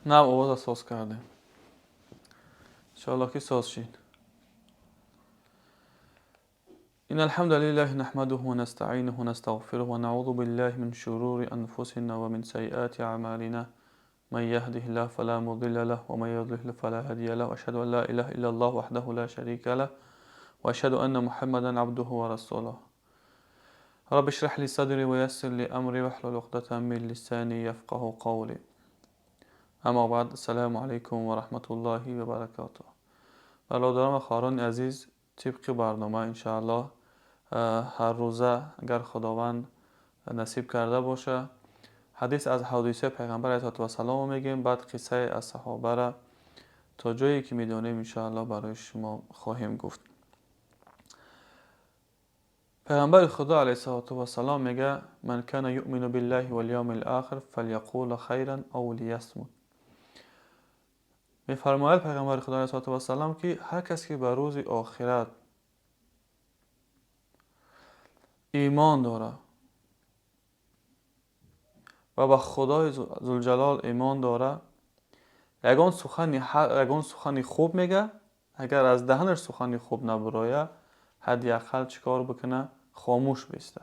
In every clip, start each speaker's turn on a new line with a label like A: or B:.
A: Нав овоза соз кардем. Иншоалло, ки соз шид. إن الحمد لله نحمده ونستعينه ونستغفره ونعوذ بالله من شرور أنفسنا ومن سيئات أعمالنا، من يهده الله فلا مضل له ومن يضلل فلا هادي له، وأشهد أن لا إله إلا الله وحده لا شريك له وأشهد أن محمدا عبده ورسوله. رب اشرح لي صدري ويسر لي أمري واحلل عقدة من لساني يفقه قولي. اما بعد، السلام علیکم و رحمت الله و برکاته. برادران و خواهران عزیز، طبق برنامه انشاءالله هر روزه اگر خداوند نصیب کرده باشه، حدیث از حادثه پیغمبر علیه و سلام میگیم، بعد قصه از صحابه را تا جایی که میدانیم انشاءالله برای شما خواهیم گفت. پیغمبر خدا علیه و سلام میگه: من کان یؤمن بالله والیوم الاخر فلیقول خیرا او لیصمت. میفرماید پیغمبر خدا علیه و سلام که هر کسی که به روز آخرت ایمان داره و به خدای ذوالجلال ایمان داره، یگان سخنی خوب میگه. اگر از دهنش سخنی خوب نبرایه، حداقل چیکار بکنه؟ خاموش بیسته.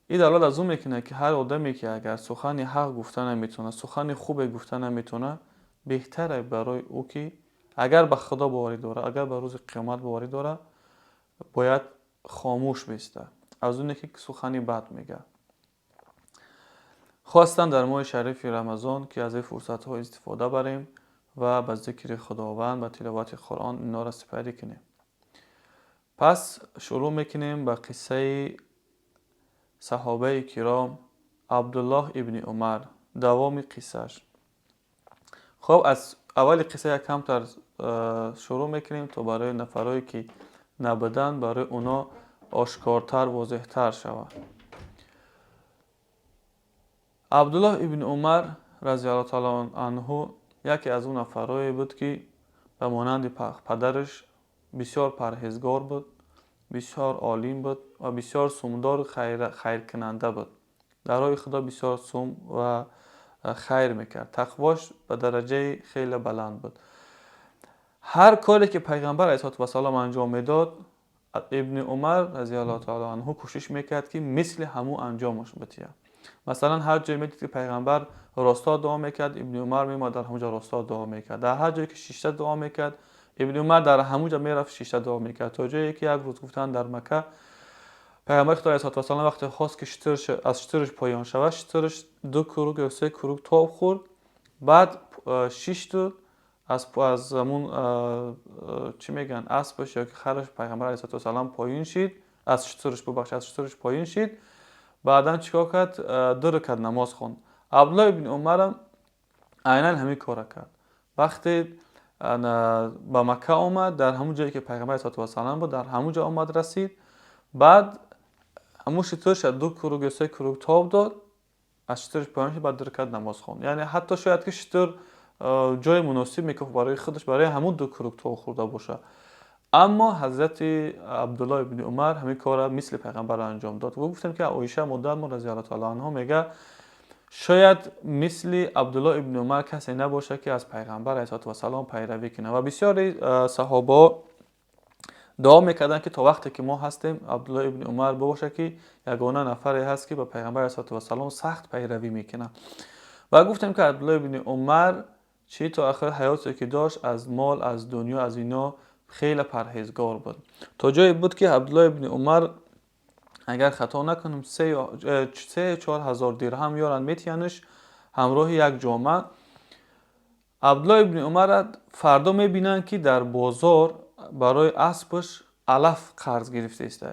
A: این دلالت از اون میکنه که هر آدمی که اگر سخنی حق گفته نمیتونه، سخنی خوب گفته نمیتونه، بهتره برای او که اگر به خدا باوری داره، اگر به روز قیامت باوری داره، باید خاموش بیسته از اونی که سخنی بد میگه. خواستم در ماه شریف رمضان که از این فرصت ها استفاده بریم و به ذکر خداوند و تلاوت قرآن اینا را سپری کنیم. پس شروع میکنیم به قصه صحابه کرام عبدالله ابن عمر، دوام قصهش. خب، از اول قصه یک کمتر شروع میکنیم تا برای نفرهایی که نبودن، برای اونا آشکارتر، واضحتر شود. عبدالله ابن عمر رضی الله تعالی عنه یکی از اون نفرهایی بود که به مانند پدرش بسیار پرهیزگار بود، بسیار عالم بود و بسیار صومدار و خیر کننده بود. در راه خدا بسیار صوم و خیر میکرد. تقواش به درجه خیلی بلند بود. هر کاری که پیغمبر علیه و سلام انجام میداد، ابن عمر رضی الله تعالی عنه کوشش میکرد که مثل همو انجامش بده. مثلا هر جایی میدید که پیغمبر راستا دعا میکرد، ابن عمر میومد در همونجا راستا دعا میکرد. در هر جایی که شیشته دعا میکرد، ابن عمر در همونجا میرفت شیشته دعا میکرد. تا جایی که یک روز گفتن در مکه پیغمبر خدا علیه و سلام وقتی خواست که شترش از شترش پایان شود، شترش دو کروک یا سه کروک تاب خورد. بعد شیشت از همون چی میگن، اسبش یا که خرش پیغمبر علیه السلام پایین شید، از شترش، ببخش، از شترش پایین شید. بعدا چیکار کرد؟ دو رکعت نماز خوند. عبدالله ابن عمر هم عینا همین کار کرد. وقتی به مکه آمد، در همون جایی که پیغمبر علیه السلام بود، در همون جا آمد رسید. بعد همون شترش دو کروک یا سه کروک تاب داد، از شترش پایین شد، بعد دو رکعت نماز خوند. یعنی حتی شاید که شتر جای مناسب میکفت برای خودش، برای همون دو کروک تاب خورده باشه، اما حضرت عبدالله ابن عمر همین کار مثل پیغمبر انجام داد. و گفتم که عایشه مادرمون رضی الله تعالی عنها میگه شاید مثل عبدالله ابن عمر کسی نباشه که از پیغمبر علیه و سلام پیروی کنه. و بسیاری صحابه دعا میکردن که تا وقتی که ما هستیم، عبدالله ابن عمر باشه که یگانه نفری هست که به پیغمبر علیه و سلام سخت پیروی میکنه. و گفتیم که عبدالله ابن عمر چی؟ تا آخر حیاتی که داشت، از مال، از دنیا، از اینا خیلی پرهیزگار بود. تا جایی بود که عبدالله ابن عمر، اگر خطا نکنم، 3-4 هزار درهم میارن میتینش همراه یک جامعه. عبدالله ابن عمر فردا میبینن که در بازار برای اسبش علف قرض گرفته است.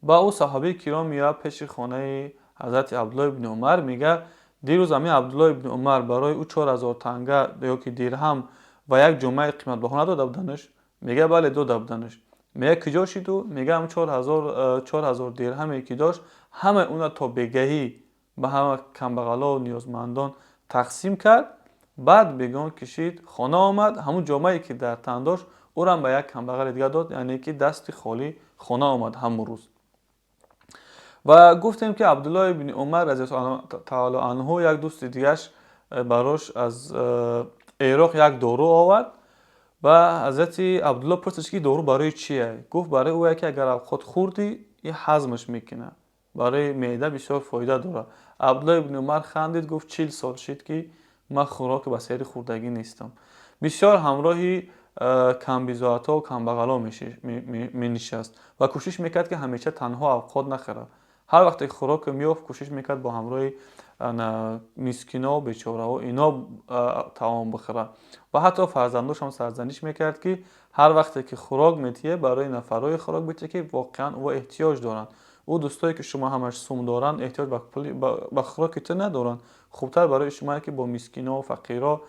A: با او صحابه کرام میاد پیش خانه حضرت عبدالله ابن عمر، میگه دیروز امی عبدالله ابن عمر برای او 4000 تنگه یا که درهم و یک جامعه قیمت بها نداده بودنش؟ میگه بله، داده بودنش. میگه کجا شید؟ میگه هم 4000 درهمی که داشت، همه اونا تا بگهی به همه کمبغلا و نیازمندان تقسیم کرد. بعد بگان کشید خانه آمد، همون جامعه که در تن داشت، او را به یک کمبغل دیگه داد. یعنی که دست خالی خانه آمد همون روز. و گفتیم که عبدالله ابن عمر رضی الله تعالی عنه یک دوست دیگهش Барош аз Ироқ як дору овард ва ҳазрати Абдулло пурсид, ки дору барои чие? Гуфт, барои ӯе ки агар авқот хӯрдӣ, и ҳазмаш мекунад, барои меъда бисёр фоида дорад. Абдулло ибни Умар хандид, гуфт, 40 сол шид, ки ман хӯроки ба сери хӯрдагӣ нестам. Бисёр ҳамроҳи камбизоатҳо, камбағалҳо менишаст ва кӯшиш мекард, ки ҳамеша танҳо авқот нахӯрад. Ҳар вақте хӯроке меёфт, кӯшиш мекард бо ҳамроҳи мискино, бечораҳо ино таом бихӯрад. Ва ҳатто фарзандошам сарзаниш мекард, ки ҳар вақте ки хӯрок метиҳе, барои нафарҳое хӯрок битиҳе, ки воқеан ӯ эҳтиёҷ доранд. Ӯ дӯстое ки шумо ҳамаш сум доранд, эҳтиёҷ ба хӯроки ту надоранд. Хубтар барои шумое ки бо мискино, фақиро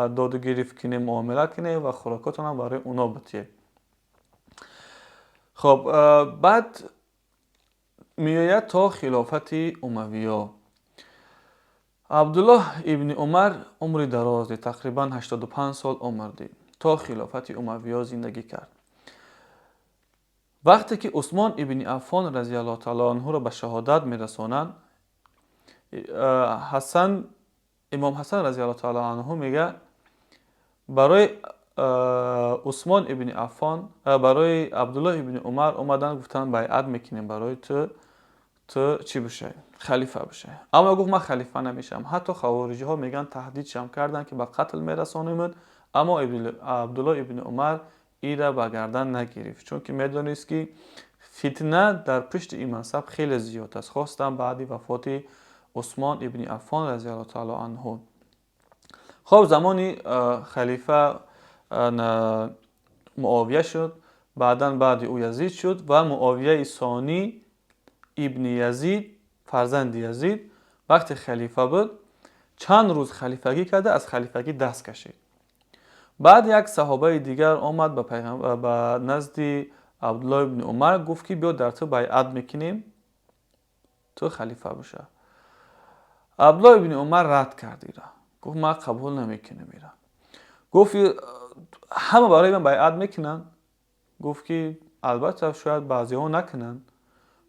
A: доду гирифт кунем, муомила кунем ва хӯрокотонам барои оно битиҳе. Хоб, баъд меояд то хилофати Умавиё. Абдуллоҳ ибни Умар умри дароз дид, тақрибан 85 сол умр дид, то хилофати Умавиё зиндагӣ кард. Вақте ки Усмон ибни Аффон разиаллоҳу таала анҳуро ба шаҳодат мерасонанд, Ҳасан, имом Ҳасан разиаллоҳу таала анҳу мегӯяд, барои Усмон ибни Аффон, барои Абдуллоҳ ибни Умар омаданд, гуфтанд, байъат мекунем барои ту, ту чӣ бишавӣ, халифа бишавӣ. Аммо гуфт, ман халифа намешавам. Ҳатто хавориҷиҳо мегӯянд, таҳдидшам карданд, ки ба қатл мерасонимад, аммо Абдуллоҳ ибни Умар ира ба гардан нагирифт, чунки медонист, ки фитна дар пушти ин мансаб хеле зиёд аст, хостан баъди вафоти Усмон ибни Аффон разиаллоҳу таала анҳу. Хоб, замони халифа Муовия шуд, баъдан баъди ӯ Язид шуд ва Муовияи Сонӣ ибни Язид, фарзанди Язид, вақте халифа буд, чанд рӯз халифагӣ карда, аз халифагӣ даст кашид. Баъд як саҳобаи дигар омад ба назди Абдуллоҳ ибни Умар, гуфт, ки биё, дар ту байъат мекунем, ту халифа боша. Абдуллоҳ ибни Умар рад кард ира, гуфт, ман қабул намекунам ира. Гуфт, ҳама барои ман байъат мекунанд? Гуфт, ки албатта, шояд баъзеҳо накунанд.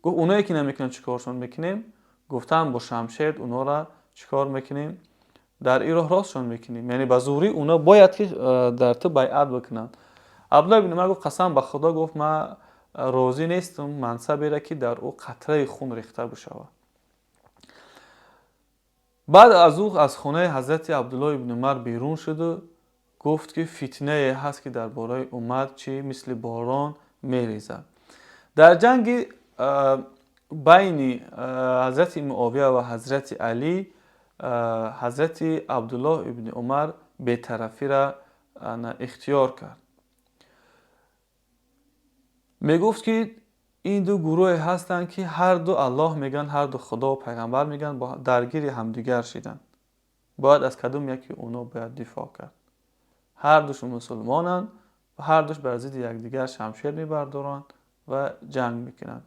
A: Гуфт, оное ки намекунанд, чӣ коршон мекунем? Гуфтанд, бо шамшер онора чӣ кор мекунем, дар ин роҳ ростшон мекунем, яъне ба зӯрӣ оно бояд ки дар ту байъат бикунанд. Абдуллоҳ ибни Умар гуфт, қасам ба Худо, гуфт, ман розӣ нестам мансаберо, ки дар ӯ қатраи хун рехта бишавад. Баъд аз ӯ аз хонаи ҳазрати Абдуллоҳ ибни Умар берун шуду гуфт, ки фитнае ҳаст, ки дар бораи уммат чӣ мисли борон мерезад. Дар ҷанги байни ҳазрати Муовия ва ҳазрати Алӣ ҳазрати Абдуллоҳ ибни Умар бетарафиро ихтиёр кард. Мегуфт, ки ин ду гурӯҳе ҳастанд, ки ҳарду Аллоҳ мегӯянд, ҳарду Худо пайғамбар мегӯянд, даргири ҳамдигар шиданд. Бояд аз кадом яке оно бояд дифоъ кард? Ҳардуш мусулмонанд ва ҳардуш бар зидди якдигар шамшер мебардоранд ва ҷанг мекунанд.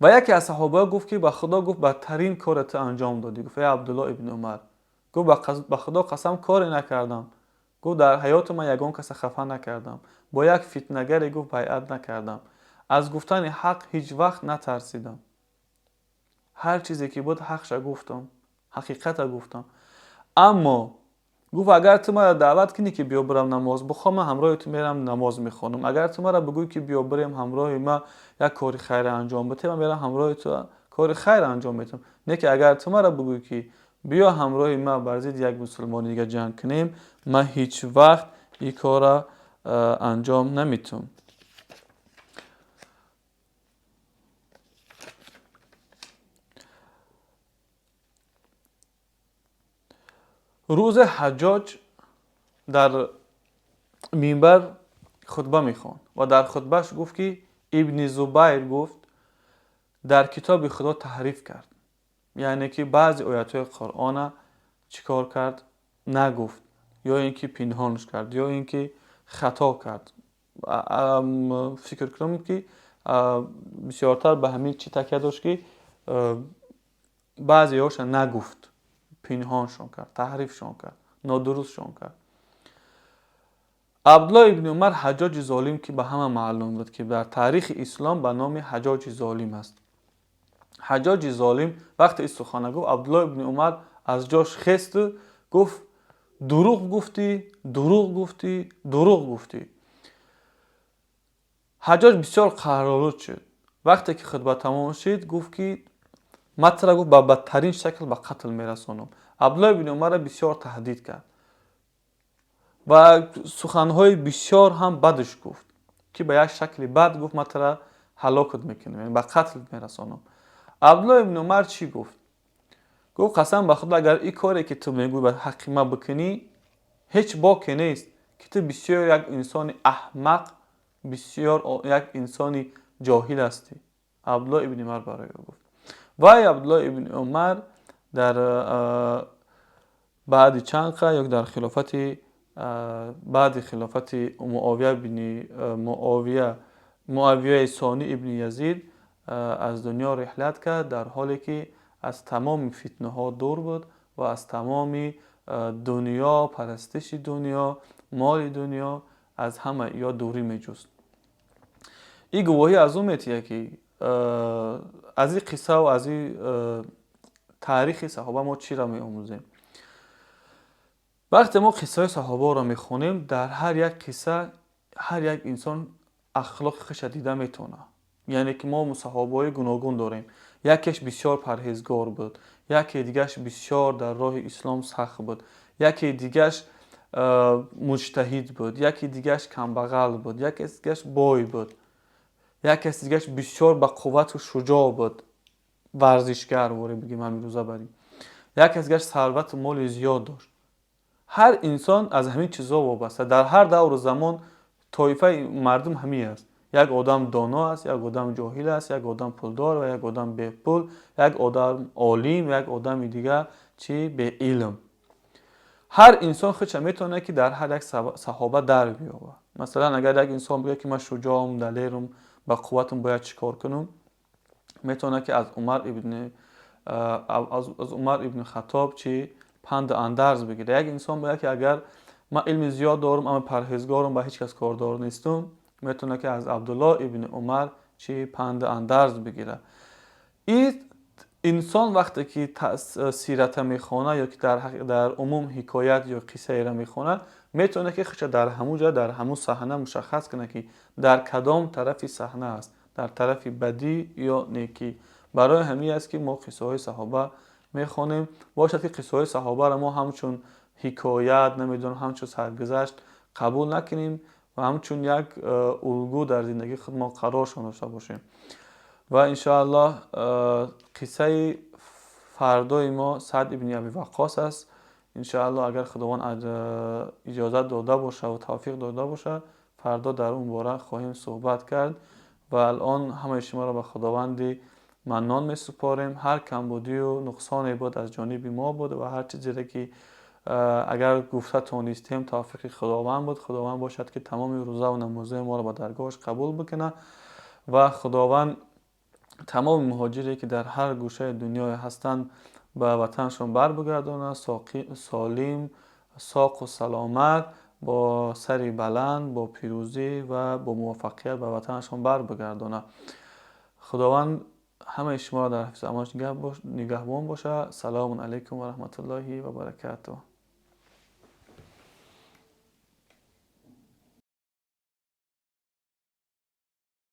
A: Ва яке аз саҳобаҳо гуфт, ки ба Худо, гуфт, бадтарин коре ту анҷом додӣ. Гуфт, эй Абдуллоҳ ибни Умар. Гуфт, ба Худо қасам, коре накардам. Гуфт, дар ҳаёти ман ягон каса хафа накардам, бо як фитнагаре, гуфт, байъат накардам, аз гуфтани ҳақ ҳеҷ вақт натарсидам, ҳар чизе ки буд, ҳақша гуфтам, ҳақиқата гуфтам. Аммо гуфт, агар ту маро даъват кунӣ, ки биё бирам намоз бихонам, ман ҳамроҳи ту мерам, намоз мехонам. Агар ту маро бигӯӣ, ки биё бирем, ҳамроҳи ма як кори хайр анҷом бидиҳем, ман мерам, ҳамроҳи ту кори хайр анҷом медиҳам. Не ки агар ту маро бигӯӣ, ки биё ҳамроҳи ма бар зидди як мусулмони дига ҷанг кунем, ман ҳеҷ вақт ин корро анҷом наметавам. Рӯзе Ҳаҷҷоҷ дар минбар хутба мехонд ва дар хутбааш гуфт, ки Ибни Зубайр, гуфт, дар китоби Худо таҳриф кард, яъне ки баъзе оятҳои Қуръона чӣ кор кард, нагуфт, ё ин ки пинҳонш кард, ё ин ки хато кард. Фикр кунам, ки бисёртар ба ҳамин чӣ такя дошт, ки баъзеҳоша нагуфт, пинҳоншон кард, таҳрифшон кард, нодурустшон кард. Абдуллоҳ ибни Умар Ҳаҷҷоҷи золим, ки ба ҳама маълум буд, ки дар таърихи ислом ба номи Ҳаҷҷоҷи золим аст. Ҳаҷҷоҷи золим вақте ин сухана гуфт, Абдуллоҳ ибни Умар Аз ҷош хесту гуфт: «Дурӯғ гуфтӣ, дурӯғ гуфтӣ, дурӯғ гуфтӣ». Ҳаҷҷоҷ бисёр қаҳролуд шуд. Вақте ки хутба тамом шуд, гуфт ки ман тура, гуфт, ба бадтарин шакл ба қатл мерасонам. Абдулло ибни Умарро бисёр таҳдид кард ва суханҳои бисёр ҳам бадаш гуфт, ки ба як шакли бад гуфт: «Ман тура ҳалокат мекунам, ба қатл мерасонам». Абдулло ибни Умар чӣ гуфт? Гуфт: «Қасам ба Худо, агар ин коре ки ту мегӯӣ, ба ҳаққи ман бикунӣ, ҳеҷ боке нест, ки ту бисёр як инсони аҳмақ, бисёр як инсони ҷоҳил ҳастӣ», Абдулло ибни Умар барои ӯ гуфт. Вай Абдулло ибни Умар дар баъди чанд қа ё дар хилофати баъди хилофати Муовия ибни Муовия, Муавияи Сонӣ ибни Язид, аз дунё риҳлат кард, дар ҳоле ки аз тамоми фитнаҳо дур буд ва аз тамоми дунё, парастиши дунё, моли дунё, аз ҳама ё дурӣ меҷуст. Ин гувоҳӣ аз ӯ метиҳад, ки аз ин қиссаву аз ин таърихи саҳоба мо чиро меомӯзем? Вақте мо қиссаҳои саҳобаро мехонем, дар ҳар як қисса ҳар як инсон ахлоқи худша дида метавонад. Яъне ки мо саҳобаҳои гуногун дорем: якеш бисёр парҳезгор буд, яке дигаш бисёр дар роҳи ислом сахт буд, яке дигаш муҷтаҳид буд, яке дигаш камбағал буд, яке дигаш бой буд, якес дигаш бисёр ба қуввату шуҷоъ буд, варзишгар воре бигем ҳамин барем, якес дигаш сарвату моли зиёд дошт. Ҳар инсон аз ҳамин чизҳо вобаста. Дар ҳар давру замон тоифаи мардум ҳамин аст: як одам доно аст, як одам ҷоҳил аст, як одам пулдор ва як одам бепул, як одам олим, як одами дигар чи беилм. Ҳар инсон худша метавонад, ки дар ҳар як саҳоба дар биёбад. Масалан, агар як инсон бигӯяд, ки ман шуҷоам, далерум, ба қувватам, бояд чӣ кор кунам, метавонад, ки аз Умар ибни Хаттоб чи панду андарз бигирад. Як инсон бояд, ки агар ман илми зиёд дорам, аммо парҳезгорам, ба ҳеҷ кас кордор нестум, метавонад, ки аз Абдулло ибни Умар чи панду андарз бигирад. Ин инсон вақте ки сирата мехонад ё ки дар умум ҳикоят ё қиссаеро мехонад, метавонад, ки худша дар ҳамун ҷо, дар ҳамун саҳна мушаххас кунад, ки дар кадом тарафи саҳна аст, дар тарафи бадӣ ё некӣ. Барои ҳамин аст, ки мо қиссаҳои саҳоба мехонем. Бошад, ки қиссаҳои саҳобаро мо ҳамчун ҳикоят, намедонам, ҳамчун саргузашт қабул накунем ва ҳамчун як улгӯ дар зиндагии худ мо қароршон дошта бошем. Ва иншоаллоҳ, қиссаи фардои мо Саъд ибни Аби Ваққос аст. Иншоаллоҳ, агар Худованд иҷозат дода бошад ва тавфиқ дода бошад, фардо дар он бора хоҳем суҳбат кард. Ва алон ҳамаи шуморо ба Худованди Маннон месупорем. Ҳар камбудию нуқсоне буд, аз ҷониби мо буд ва ҳар чизере ки агар гуфта тонистем, тавфиқи Худованд буд. Худованд бошад, ки тамоми рӯзаву намозҳои моро ба даргоҳаш қабул бикунад ва Худованд тамоми муҳоҷире, ки дар ҳар гӯшаи дунёе ҳастанд, ба ватанашон барбигардонад солим, соқу саломат, бо сари баланд, бо пирӯзӣ ва бо муваффақият ба ватанашон барбигардонад. Худованд ҳамаи шуморо дар ҳифзи амонаш нигаҳбон бошад. Салому алайкум ва раҳматуллоҳи ва баракатуҳ.